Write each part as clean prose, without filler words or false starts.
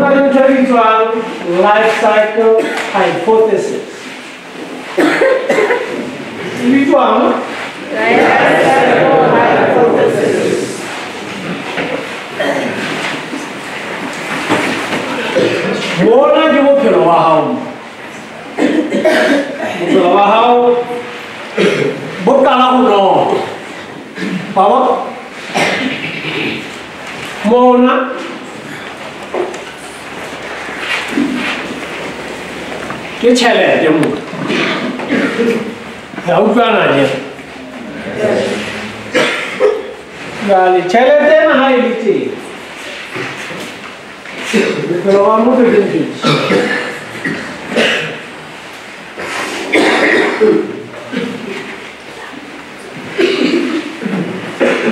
na le ntho e bitswang life cycle hypothesis. E bitswang Life cycle hypothesis. Mona ke bophelo ba hao. Bophelo ba hao bo qala ho nota. Wa bona? Mona ke tjhelete mona. Re a utlwana ne? Jwale tjhelete ena ha e le teng, bophelo ba motho ke ntho e.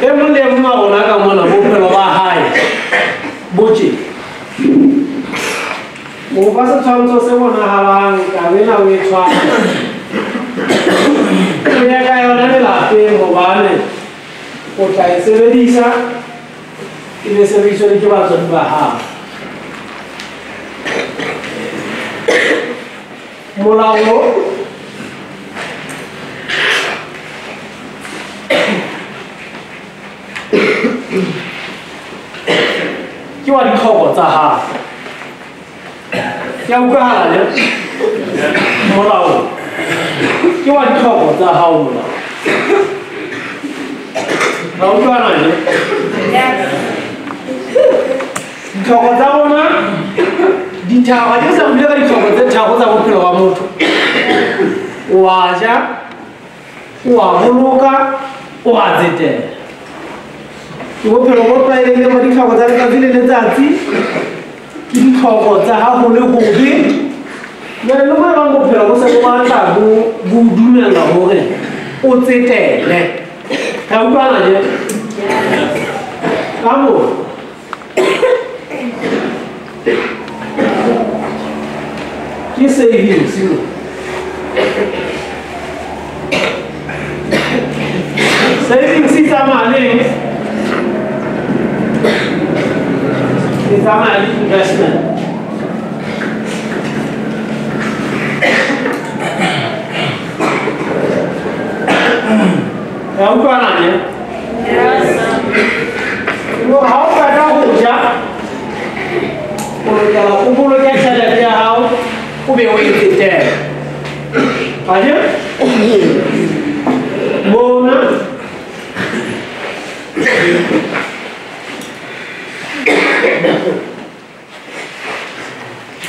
E mong le e mong wa rona ka mona bophelo ba hae bo tje. O fa setshwantsho se bonahalang taba ena o e tshwana. O ya ka yona lelapeng hobane o tla e sebedisa, e be sebediswe le ke batswadi ba hao. Molao ke wa ditlhoko tsa hao. Ke a utlwahala ne? Molao ke wa ditlhoko tsa hao molao. Ra utlwana ne? Ditlhoko tsa rona dithaba ke sa bule ka ditlhoko tse tharo tsa bophelo ba motho. O a ja, o a boloka, o a tsetela. Ke bophelo bo tlwaelehileng ba ditlhoko tsa letsatsi le letsatsi, ke ditlhoko tsa ha ho le hobe. Jwale le mo ebang bophelo bo se bo batla bo dumella hore o tsetele. Re a utlwana ne? Ka moo ke savings mo. Savings e tsamaya le eng? E tsamaya le investment. Re a utlwana ne? Hore ha o qeta ho ja, o lokela o boloke tjhelete ya hao, o be o e tsetele. Aje? Mona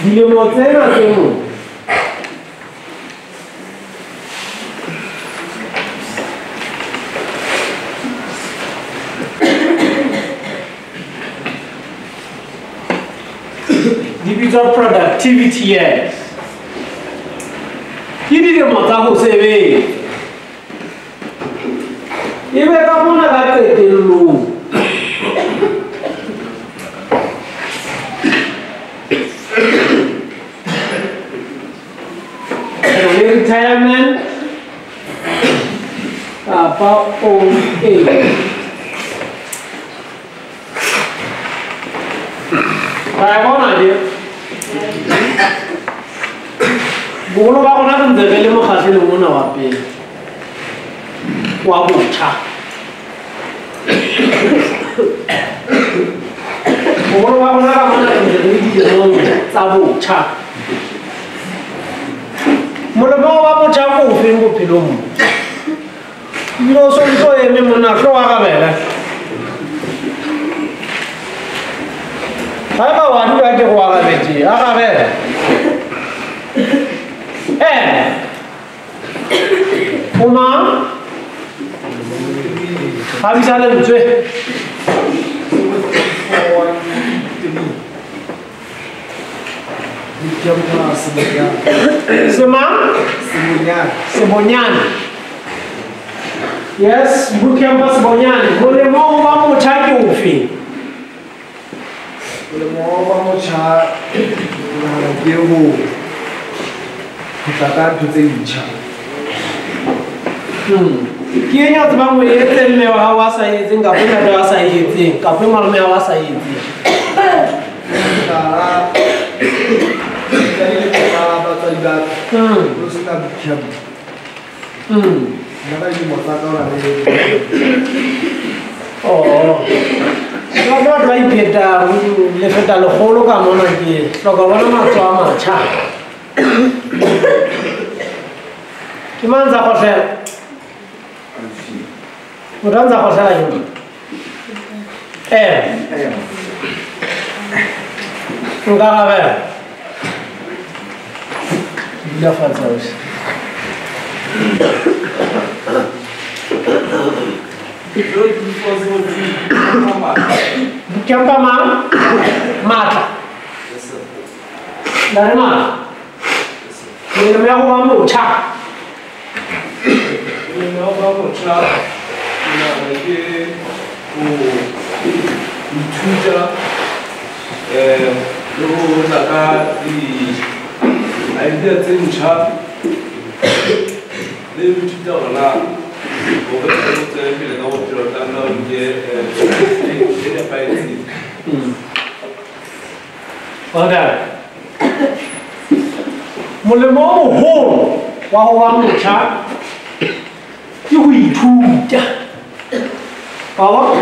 dilemo tsena tse mo di bitswa productivity years. Ke dilemo tsa ho sebetsa. Ebe ka mona ka qetellong le retirement kapa old age. Ra e bona je? Boholo ba rona re ntse re le mokgahlelong ona wa pele wa botjha. Boholo ba rona ka mona re ntse re le dilemong tsa botjha. Molemo wa botjha ke ofeng bophelong mo? Ebile o sontso o eme monna, tlo o arabele. Haeba wa dula ke go arabetse, arabela. O mang? Phamisa lentswe. Semang? Sebonyane. Yes, Bootcamp Sebonyane. Molemo wa motjha ke ofe? Molemo wa motjha ke ho tla ka ntho tse ntjha. Ke eng ya tsebang ho e etseng mme wa hao a sa e etseng kapa ntate wa sa e etseng kapa malome wa sa e etseng? Mohlala, ka bootcamp. Nna ka dilemo tsa ka o na le. Oh. Ka batho ba iphetang le feta lekgolo ka mona ke hloka bona matsoho a matjha. Ke mang tsa kgohlela? Motho a ntsa kgohlela ke mang? Nkarabela. Dula fatshe ausi. Bootcamp mang? Matla. Nare matla. Melemo ya ho ba motjha. Melemo ya ho ba motjha ke nahana ke ho ithuta le ho tla ka di-idea tse ntjha le ho ithuta hore na hore o tswele pele ka bophelo tlameha o nke e nepahetseng. Well done. Molemo o moholo wa ho ba motjha ke ho ithuta. Wa bona?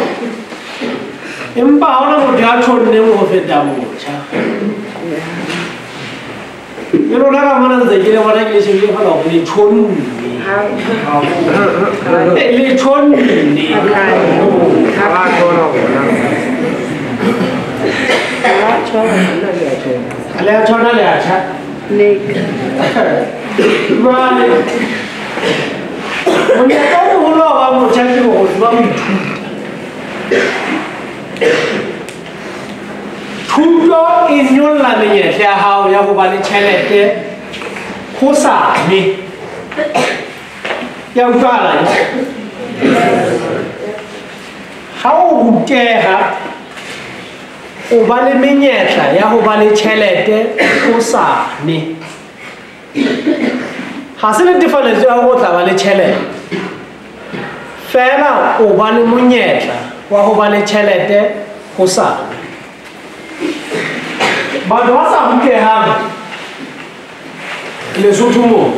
Empa ha hona motho ya tjhonneng ho feta motjha. Le lona ka mona ntse ke le bona ke le shebile feela hore le tjhonne. Le tjhonne. Le a tjhona le a tjha. Jwale monyetla o moholo wa ho ba motjha ke hore o tseba ho ithuta. Thuto e nyolla menyetla ya hao ya ho ba le tjhelete hosane. Ya utlwahala ne? Ha o ruteha, o ba le menyetla ya ho ba le tjhelete hosane. Ha se netefaletso ya hore o tla ba le tjhelete. Feela o ba le monyetla wa ho ba le tjhelete hosane. Batho ba sa rutehang Lesotho moo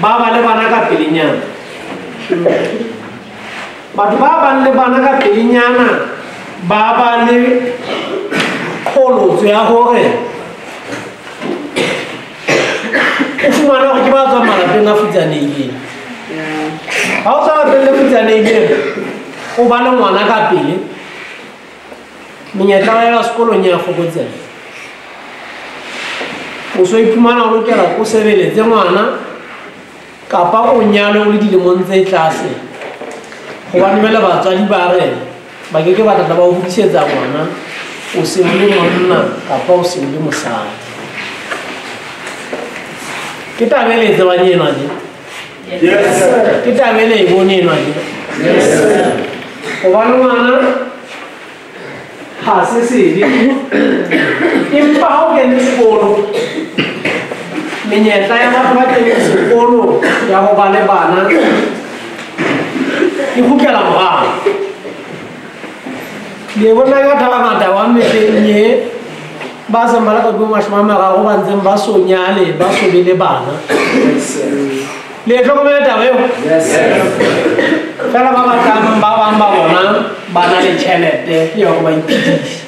ba ba le bana ka pelenyana. Batho ba bang le bana ka pelenyana ba ba le kgolotso ya hore o fumana hore ke ba tswang malapeng a futsanehileng. Ha o tswa lapeng le futsanehileng, o ba le ngwana ka pele, menyetla ya sekolong ya fokotseha. O so iphumana o lokela o sebeletse ngwana kapa o nyalwe o le dilemong tse tlase. Hobane jwale batswadi ba re ba ke ke ba tla ba o hodisetsa ngwana o se o le monna kapa o se o le mosadi. Ke taba e le e tsebang enwa ne? Yes sir. Ke taba e le e bone enwa ne? Yes sir. Hobane ngwana ha se sebe. Empa ha o kene sekolo, menyetla ya batho ba keneng sekolo ya ho ba le bana e kgutlela morao. Le bona ka batho ba bangata ba mehleng e ba seng ba le ka hodimo 30 ba ntseng ba so nyale, ba so be le bana. Le hlokomele taba eo? Yes sir. Feela ba batlang ba bang ba bona ba na le tjhelete ke ya hore ba iphedise.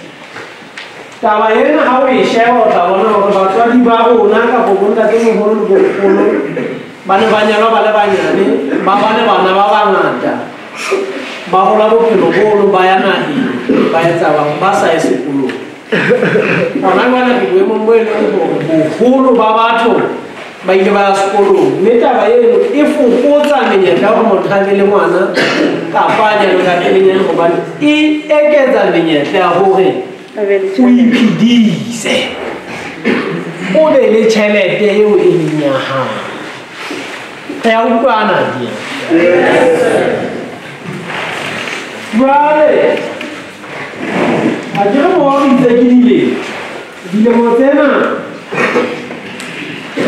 Taba ena ha o e sheba o tla bona hore batswadi ba rona kapa bontatemoholo le bonkgono ba ne ba nyalwa ba le banyane, ba ba le bana ba bangata, ba hola bophelo bono, ba ya naheng, ba etsa bang ba sa ye sekolong. Hona jwale re boemong bo e leng hore boholo ba batho ba ile ba ya sekolong, mme taba eno e fokotsa menyetla ya hore motho a be le ngwana kapa a nyalwe ka pelenyana, hobane e eketsa menyetla ya hore o iphedise, o be le tjhelete eo e leng ya hao. Re a utlwana di? Jwale ha ke re mo itse ke dilemo, dilemo tsena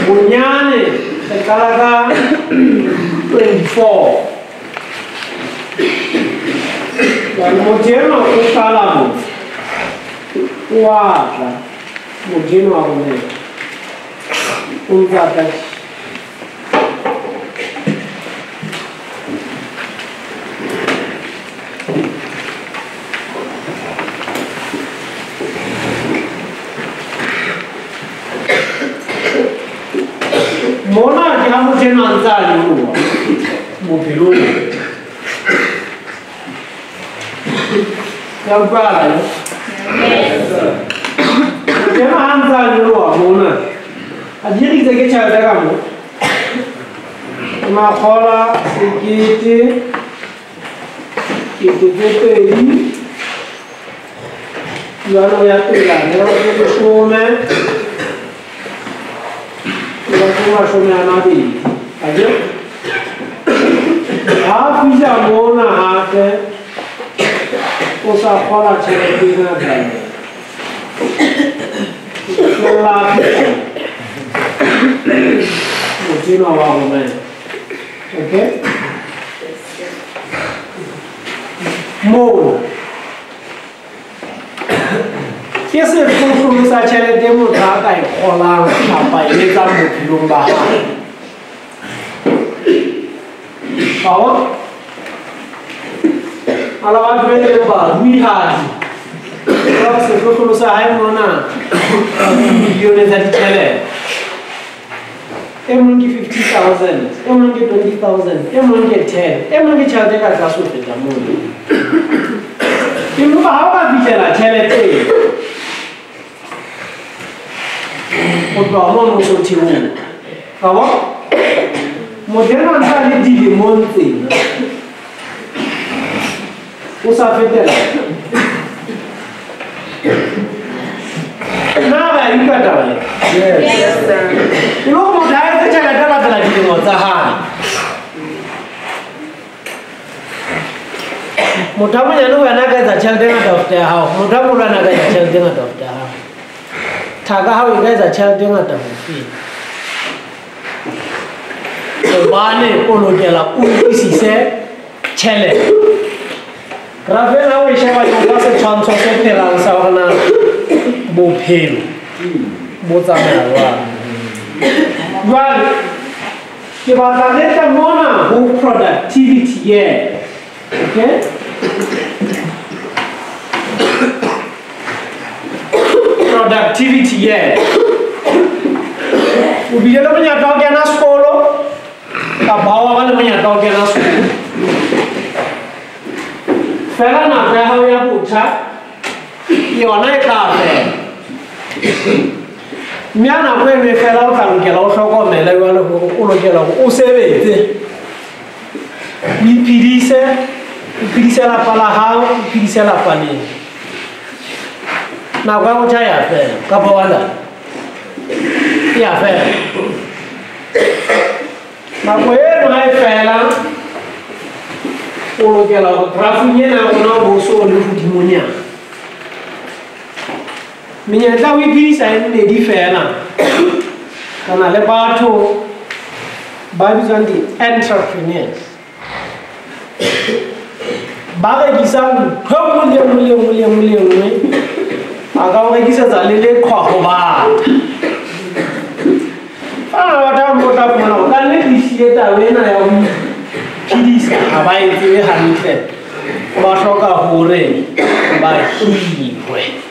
bonyane re qala ka 24. Jwale motho enwa o qala mo, o a tla, motho enwa wa romela, O ntse a tla mona ke ha motho enwa a ntse a nyoloha bophelong. Ya utlwahala ne? Motho enwa ha ntse a nyoloha mona, a dirisitse ke tjhelete ka mo. Makgola sekete, kete tse pedi, jwale ho ya pejana, ya tse leshome, ya tse mashome a mabedi. Akere? Ha fihla mona hape, o sa kgola tjhelete e ngata. Tlohella motho enwa wa romela. Okay? Moo ke sehlohlolo sa tjhelete motho a ka e kgolang kapa e etsang bophelong ba hae. Wa bona? Ala batho ba ileng baruihadi. Ka sehlohlolo sa hae mona milione tsa ditjhelete. E mong ke 50,000, e mong ke 20,000, e mong ke 10, e mong ke tjhelete e ka tlase ho feta mono. Empa ha o ka fihlela tjhelete eo, o tloha mono o so theoha. Wa bona? Motho enwa ntse a le dilemong tsena, o sa fetela. Na re a utlwa taba e? Yes, sir. E le hore motho ha etse tjhelete a latela dilemo tsa hae. Motho a monyane ho wena a ka etsa tjhelete e ngata ho feta ya hao. Motho a moholo a ka etsa tjhelete e ngata ho feta ya hao. Thaka hao e ka etsa tjhelete e ngata ho feta. Hobane o lokela o utlwisise tjhelete. Grafeng ha o e sheba ke o fa setshwantsho se phelang sa hore na bophelo bo tsamaya jwang. Jwale ke batla re tle mona ho productivity year. Okay? Productivity year. O bile le monyetla wa ho kena sekolo kapa ha wa ba le monyetla wa ho kena sekolo. Fela nako ya hao ya botjha yona e tla fela. Mme ha nako eno e fela o tla lokela o hlokomele jwale hore o lokela hore o sebetse, o iphedise, o phedise lapa la hao, o phedise lapa leno. Nako ya botjha ya fela kapa wa ntate? E a fela. Nako eno ha e fela, o lokela hore grafong ena ya rona o bo so le hodimonyana. Menyetla ya ho iphedisa e mmedi fela. Re na le batho ba bitswang di-entrepreneurs, ba rekisang ntho e nngwe le e nngwe le e nngwe le e nngwe le e nngwe. A ka o rekisetsa le leqhwa ho bata. Fa batho ba mo tla fumana hore ka nnete ehlile taba ena ya ho iphedisa ha ba e tsebe hantle, ba hloka hore ba hirwe.